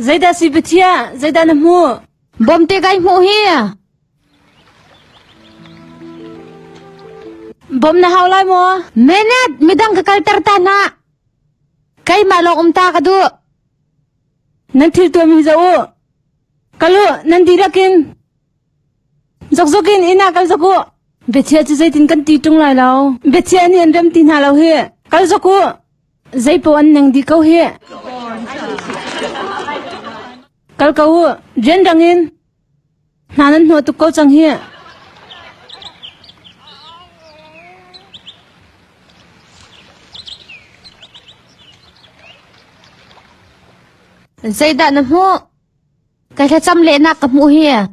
Zeidah si Pathia? Zeidah na hmuh? Bawmte kai hmuh hi. Bawm na hau lai maw? Menet, midang ka kalter ta hna. Keimah lawng um ta ka duh. Nan thil tuahmi zoh u. Kal u, nan dihlak in. Zokzok in inn ah kal zok u. Biachia cu zeitin kan ti ṭung lai lo. Biachia nih an rem ti hna lo hi. Kal zok u. Zeipaoh an neng dih ko hi. Kal ko u. Rianrang in. Hna nan hnawh tuk ko cang hi. Zeidah na hmuh? Ka thlacam lehnak ka hmuh hi.